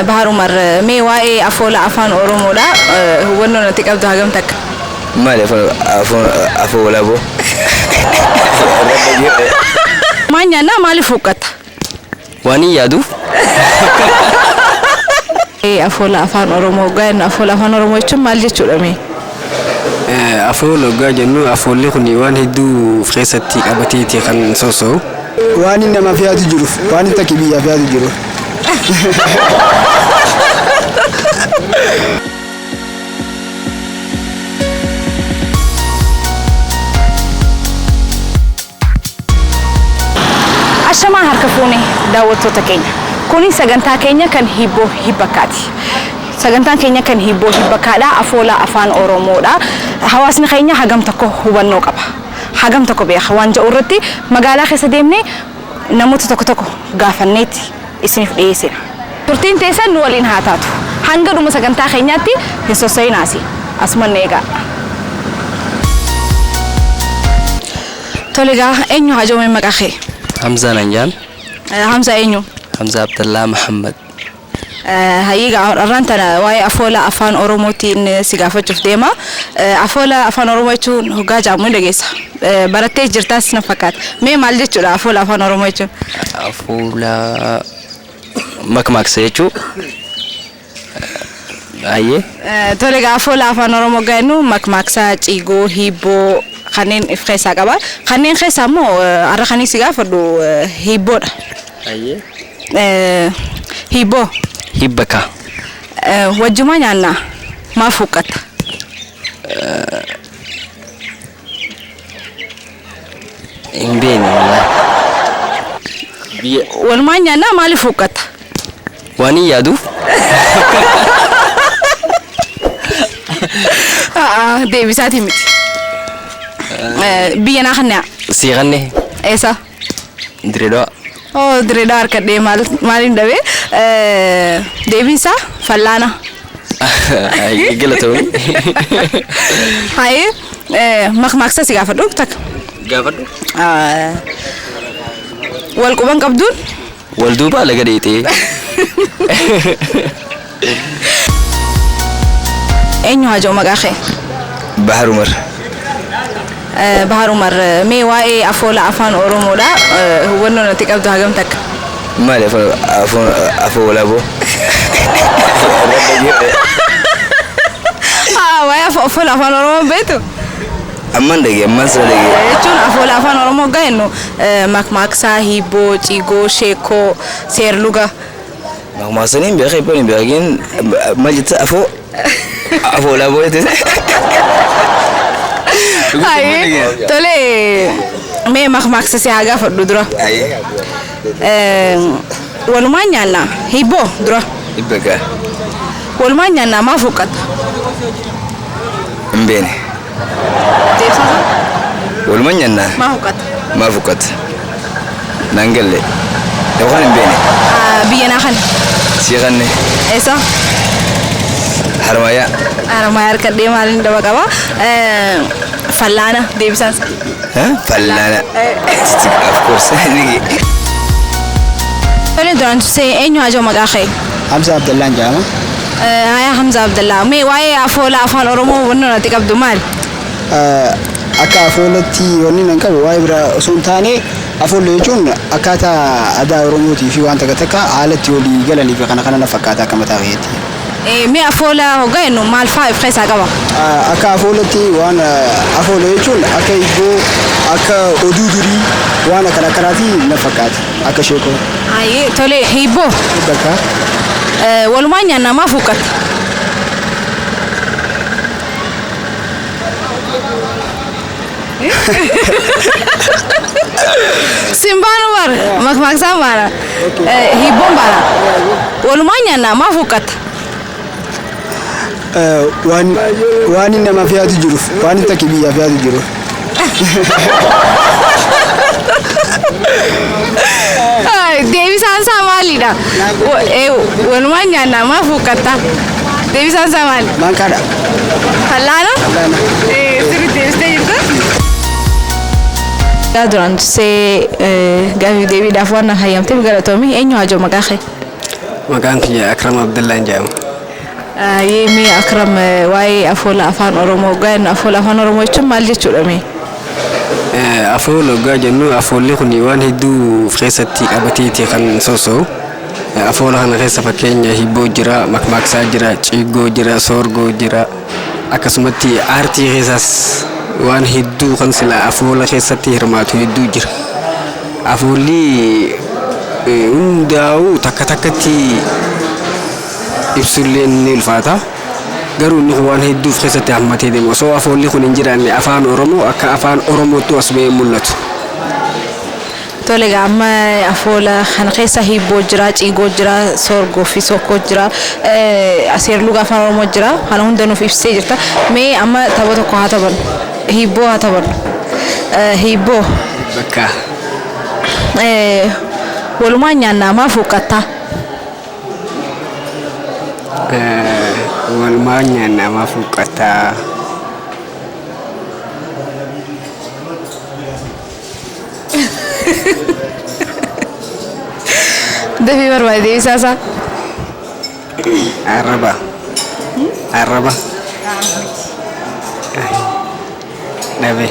Bahar Umar mee waa'ee afoola afaan Oromoodha hubannoo natti qabdu hagam takka? Maali afoola boo? Maal nyaannaa maaliif huqqatta? Waan hin yaaduuf. Afoola afaan Oromoo hoggaa jennu afoola afaan Oromoo jechuun maal jechuudha mee? Afoola hoggaa jennu afoolli kun waan hedduu of keessatti qabateeti kan soso'u. Waan inni namaaf yaadu jiru, waan inni takki biyyaaf yaadu jiru. Ashamaa harka fuune daawwattoota keenya. Kuni sagantaa keenya kan hibboo hibbakkaati. Sagantaan keenya kan hibboo hibbakkaadha. Afoola afaan Oromoodha. Hawaasni keenya hagam tokko hubannoo qaba. Hagam tokko beeka waan jedhu irratti magaalaa keessa deemnee namoota tokko tokko gaafanneeti isiniif dhiyeessina. Turtiin teessan nu waliin haa taatu. Hanga dhuma sagantaa keenyaatti hin sosso'inaasi. Asuman eegaa. Tole egaa eenyu haa jedhamu maqaa kee? Hamzaa naan jedhan. Hamzaa eenyu? Hamzaa Abdallaa Muhammad. Hayyii egaa har'aan tana waa'ee afoola afaan Oromootiin si gaafachuuf deema. Afoola afaan Oromoo jechuun hoggaa jedhamu ni dhageessa. Barattee jirtaas na fakkaata. Mee maal jechuudha afoola afaan Oromoo jechuun? Afoola makmaaksa jechuu. Hayyee. Tole egaa afoola afaan Oromoo hoggaa jennu makmaaksa, ciigoo, hibboo kanneen of keessaa qaba. Kanneen keessaa immoo har'a kan si gaafadhu hibboodha. Hayyee. Hibboo. Hibbaka. Wajjumaa nyaannaa maaf huqqatta? Hin beekne wallaahi. Biyya Walumaan nyaannaa maaliif huqqatta? Waan hin yaaduuf. Deebisaatii miti. Biyya naa kannaa. Sii kanne. Eessa? Direedawaa. Oh, Direedawaa harkadhee maal maaliin dhabee? Deebiin isaa fallaana. Galatoomii. Haayee makmaaksa si gaafadhu takka. Gaafadhu. Wal quban qabduun Wal duuba laga dheexee. Eenyu haa jedhu maqaa kee? Bahar Umar. Bahar Umar mee waa'ee afoola afaan Oromoodha hubannoo natti qabdu hagam takka? Maali afoola boo? Waa'ee afoola afaan Oromoo beektu? Amman dhage amman sira dhage. Jechuun afoola afaan Oromoo hoggaa jennu makmaaksa, hibboo, ciigoo, sheekoo, seerluga. Makmaaksanii hin beekee hibboon hin beekin maal jette afoo afoola boo jette. Tole mee makmaaksa si haa gaafadhu dura. Walumaan nyaannaa hibboo dura. Hibbagaa. Walumaan nyaannaa maaf huqqatta? Hin beene. Deebisaan isaa? Walumaan nyaannaa. Maaf huqqatta? Maaf huqqatta? Naan galle. Yookaan hin beene. Biyya naa kana. Sii kanne. Eessa? Harmaayaa. Harmaayaa harkadhee maaliin daba qaba? Fallaana deebisaan isaa. Fallaana. Of course. Tole duraan dursee eenyu haa jedhu maqaa kee? Hamza Abdallaan jedhama. Haya Hamza Abdallaa mee waa'ee afoola afaan Oromoo hubannoo natti qabdu maali? Akka afoolatti wanni nan qabu waa'ee biraa osoo hin taane afoolli jechuun akkaataa aadaa Oromootii fi waan takka takka haala itti walii galanii fi kana kana na fakkaata akka mataa kiyyaatti. Mee afoola hoggaa jennu maal fa'aa of keessaa qaba? Akka afoolatti waan afoola jechuun akka hibboo, akka oduu durii waan akkana akkanaati na fakkaata akka sheekoo. Hayyee tole hibboo. Bakka. Walumaan nyaannaa maaf huqqatta? Simbaan bar makmaaksaan baana hibboon baana walumaan nyaannaa maaf huqqatta? Waan waan inni namaaf yaadu jiru waan inni takki biyyaaf yaadu jiru. Deebisaan isaa maalidha? Walumaan nyaannaa maaf huqqatta? Deebisaan isaa maali? Maankaadha. Fallaana? Fallaana. Sirriitti deebistee jirta? Duraan dursee gaaffii deebiidhaaf waan na hayyamteef galatoomi. Eenyu haa jiru maqaa kee? Maqaan kiyya Akram Abdallaan jedhama. Mee Akram, waa'ee afoola afaan Oromoo gaa'ennu, afoola afaan Oromoo jechuun maal jechuudha mee? Afoola hoggaa jennu, afoolli kun waan hedduu of keessatti qabateeti kan soso'u. Afoola kana keessa fakkeenya hibboo jira, makmaaksaa jira, ciigoo jira, soorgoo jira. Akkasumatti aartii keessaas waan hedduu kan sila afoola keessatti hirmaatu hedduu jira. Afoolli hundaa'u takka takkatti ibsullee ni ulfaata. Garuu inni kun waan hedduu of keessatti hammatee deema. Osoo afoolli kun hin jiraanne afaan Oromoo akka afaan Oromootti as ba'ee mul'atu. Tole egaa, amma afoola kana keessa hibboo jira, ciigoo jira, soorgoo fi sokkoo jira, seerluga afaan Oromoo jira. Kana hunda nuuf ibsee jirta. Mee amma tapha tokko haa taphannu. Hibboo haa taphannu. Hibboo. Bakka. Walumaan nyaannaa maaf huqqattaa? Walumaan nyaannaa maaf huqqataa? Dafii barbaade deebisaa isaa. Arraba. Arraba. Dhabe.